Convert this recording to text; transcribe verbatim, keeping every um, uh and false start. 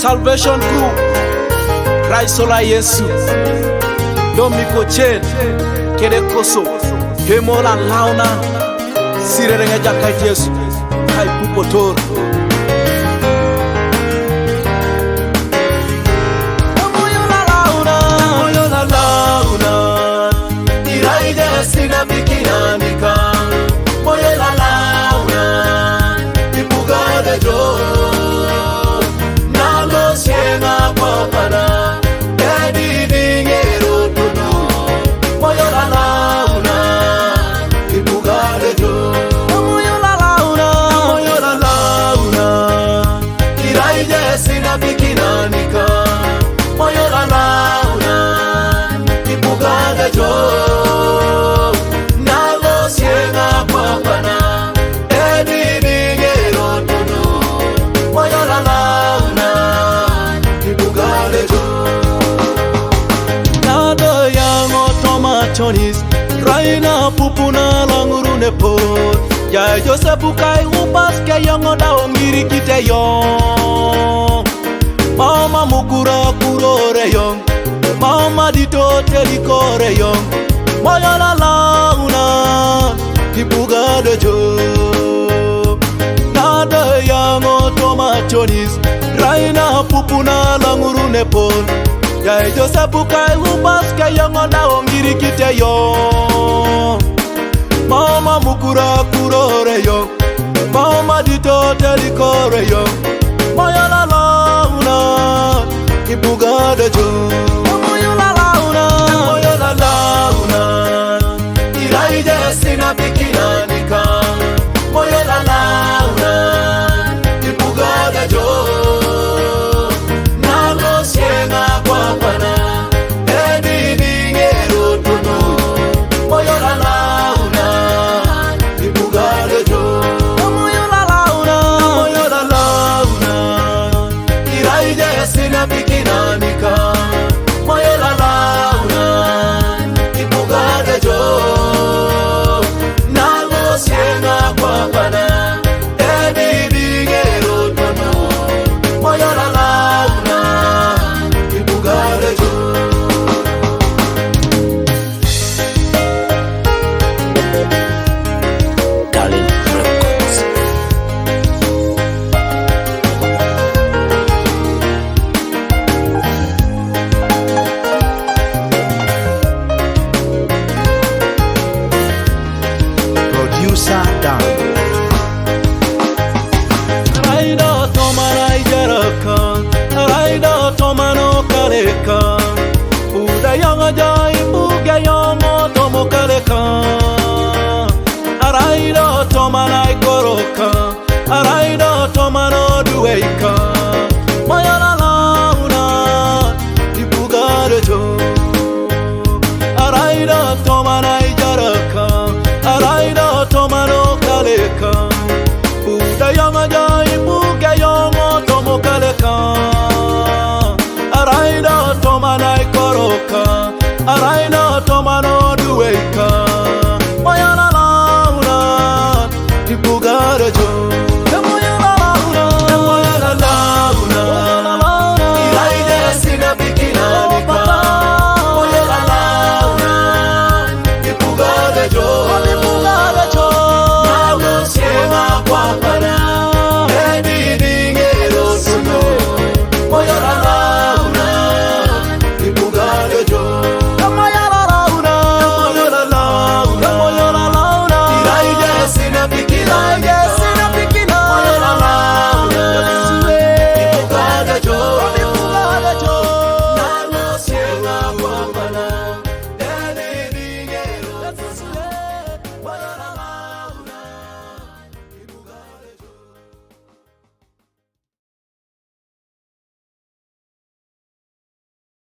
Salvation Group, Rai Sola Yesu, Domi Kochen, Kede Koso, Hemola Launa, Sirere Ngeja Kai Yesu, Kai Pupotor. Moyo la Launa, Moyo la Launa, Iraide Sina Bikinanika, Moyo la Launa, Ipugade Jo. Nalo sienga kwa pana, edi dingero tunu. Moyo la Launa, Ipugade Jo. Moyo la Launa, Moyo la Launa, Iraide Sina Bikinanika. Moyo la Launa, Ipugade Jo. Nalo sienga kwa pana, edi dingero tunu. Moyo la Launa, Ipugade Jo. Nado yango Toma Chonis, Raina Pupuna Languru Nepo. Ya Joseph Kai Upas ke yango da ongiri kite yong. Mama Mukura Kurore yong. Mama Dito Terikore yong. Moyo la Launa, Ipugade Jo. Nada yango Toma Chonis, Raina Pupuna Languru Nepal. Ya Joseph Kai Upas ke yango da ongiri kite yo. Mama Mukura Kurore yo. Mama Dito Terikore yo. Moyo la Launa, Ipugade Jo. Moyo la Launa, Moyo la Launa, Iraide Sina Bikinanika. Moyo la Launa, Ipugade Jo. Nalo sienga kwa pana, edi dingero tunu. Moyo la Launa, Ipugade Jo. Moyo la Launa, Moyo la Launa, Iraide Sina Bikinanika. Moyo la Launa, Ipugade Jo. Nalo sienga kwa pana, edi dingero tunu. Moyo la Launa, Ipugade Jo. Talent Records. Producer Dan. Raida Toma Raida Raka, Raida Toma no Kaleka. Uda yanga ja